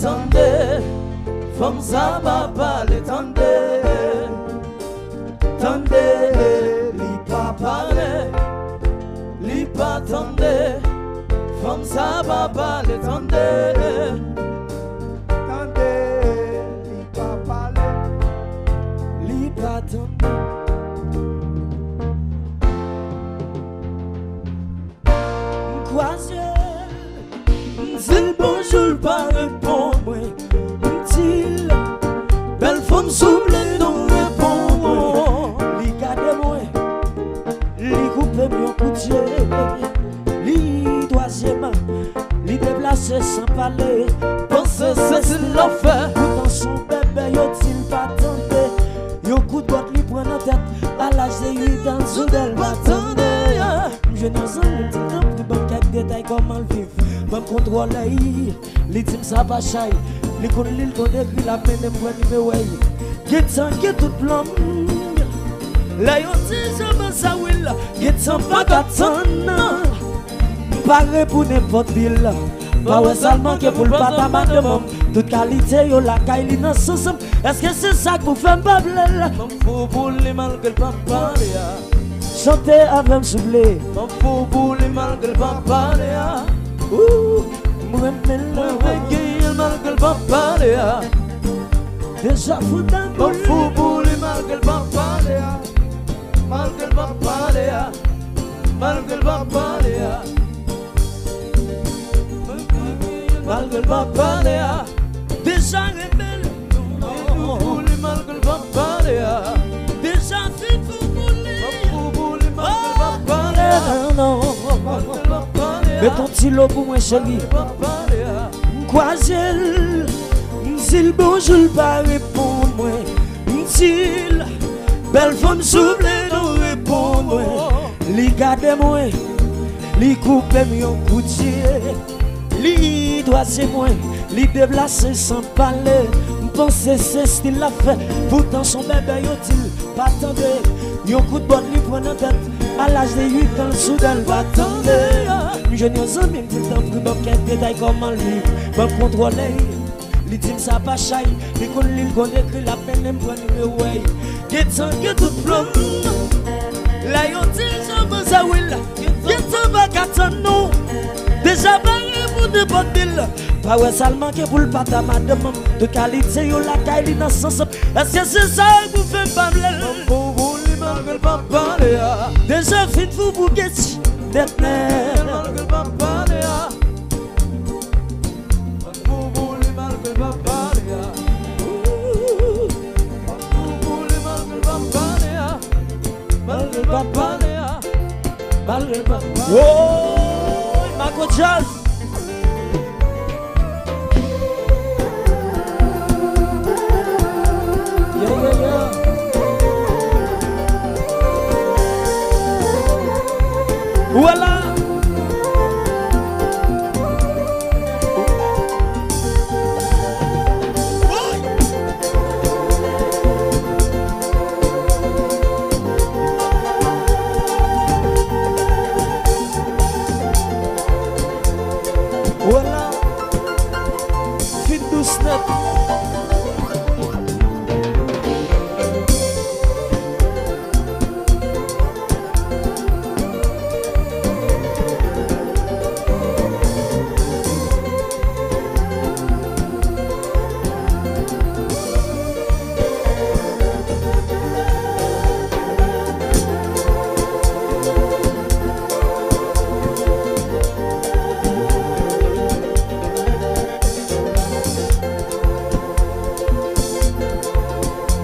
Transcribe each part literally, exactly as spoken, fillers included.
Tande, fanm sa pa pale, tande. Tande, li pa pale, li pa tande. Fanm sa pa pale, tande. Tande, li pa pale, li pa tande. M kwaze l, m di l bonjou, l pa reponn mwen. M di l, bèl fanm, souple non, reponn mwen. Li gade mwen, li koupe m yon kout je. Li twazyèm, li deplase san pale. Panse se stil l ap fè. Poutan se yon bèbè, yo di l pa tande. Yon kout bòt li pran nan tèt. A laj de uit an, soudèl pa tande. M jwenn yon zanmi, m di l, tanpri, ban m kèk detay, kòman l viv. Ban m kontwole l. Li di m sa pa chay. Li konn li, l konn ekri, l ap mennen m pran nimewo l. Gentan gen tout plan m. Lè yo di jan ban sa wi l, gentan pa ka tann. M pare pou nenpòt bil. Pa wè sa l manke pou l pa ta madanm. Tout kalite yo lakay li nan sans m. Èske se sa k pou fè m pa vle l? Ban m fou pou li malgre l pa pale a. Chante avè m souple. Ban m fou pou li malgre l pa pale a. Ooh, m renmen l. Mwen vle genyen l malgre l pa pale a. Deja fou damou. Ban m fou pou li malgre l pa pale a. Malgre l pa pale a. Malgre l pa pale a. Malgre l pa pale a. Deja renmen l. Pou li malgre l pa pale a. Deja fin fou pou li. Fou pou li malgre l pa pale a. Malgre l pa pale a. Met yon ti lo pou mwen, cheri. Malgre l pa pale a. M kwaze l, m di l bonjou, l pa reponn mwen. M di l, bèl fanm, souple non, reponn mwen. Li gade mwen, li koupe m yon kout je. Li twazyèm mwen, li deplase san pale. M panse se stil l ap fè. Poutan se yon bèbè, yo di l pa tande. Yon kout bòt li pran nan tèt. A laj de uit an, soudèl pa tande. M jwenn yon zanmi, m di l, tanpri, ban m kèk detay, kòman l viv. Ban m kontwole l. Li di m sa pa chay, li konn li, l konn ekri, l ap mennen m pran nimewo l. Gentan gen tout plan m. Lè yo di jan ban sa wi l, gentan pa ka tann non. Deja pare pou nenpòt bil. Pa wè sa l manke pou l pa ta madanm. Tout kalite yo lakay li nan sans. Èske se sa k pou fè m pa vle l? Fou pou li malgre l pa pale a. Deja fin fou pou Keti. Tèt nèg. Malgre l pa pale a. Fou pou li malgre l pa pale a. Ooh. Fou pou li malgre l pa pale a. Malgre l pa pale a. Malgre l pa pale a. Woy, Marco Jazz. Yeah, yeah, yeah. Ou wè la. Wè la, fin dous nèt.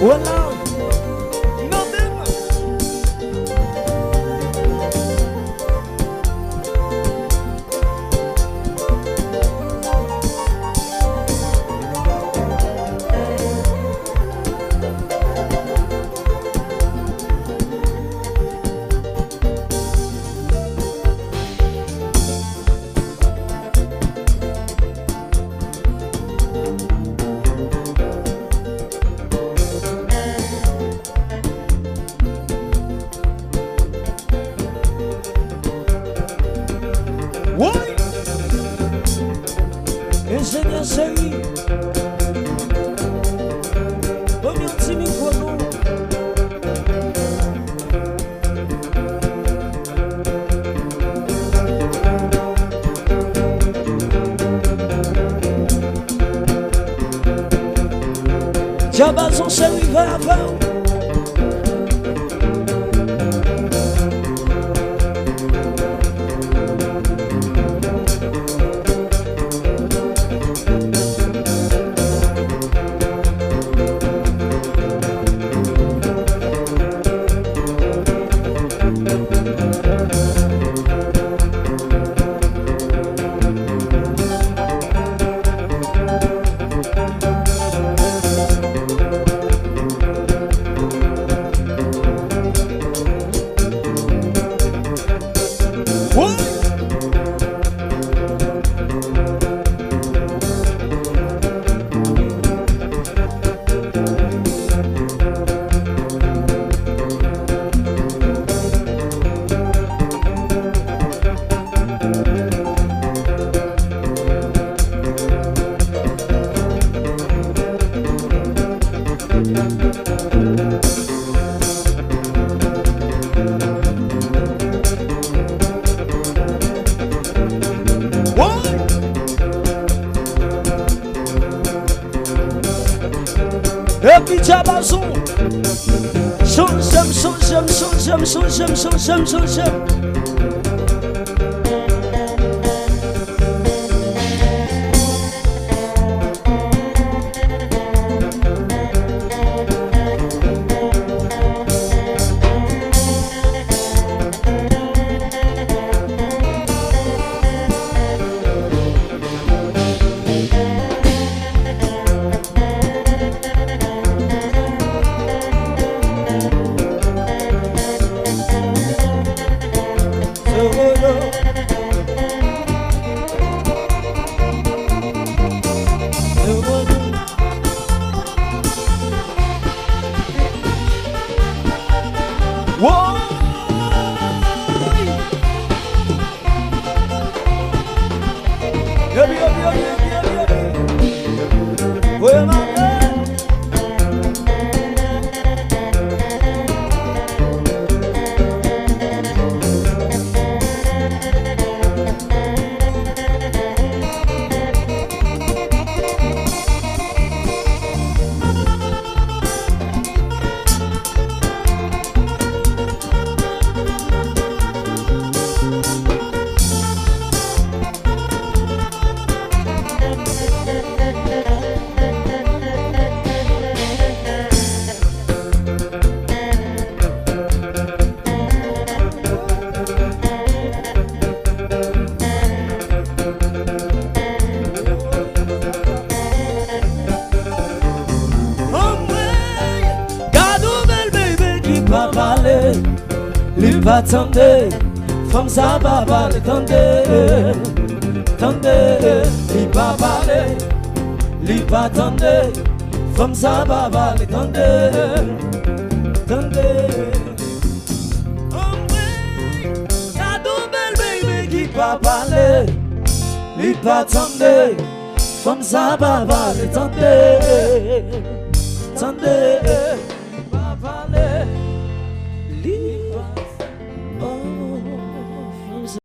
Wè la, nan men m. Woy! Cheri, ban m yon ti mikwo non. Djabazon cheri, va avè w. Epi Djabazon. Chanje m, chanje m, chanje m, chanje m, chanje m, chanje m. Woy! Epi, epi, epi, epi, epi, epi. Voye m ale. Anmwey, gad yon bèl baby ki pa pale, li pa tande. Fanm sa pa pale, tande, tande, li pa pale, li pa tande. Fanm sa pa pale, tande, tande. Anmwey, gad yon bèl baby ki pa pale, li pa tande. Fanm sa pa pale, tande, tande, li pa pale,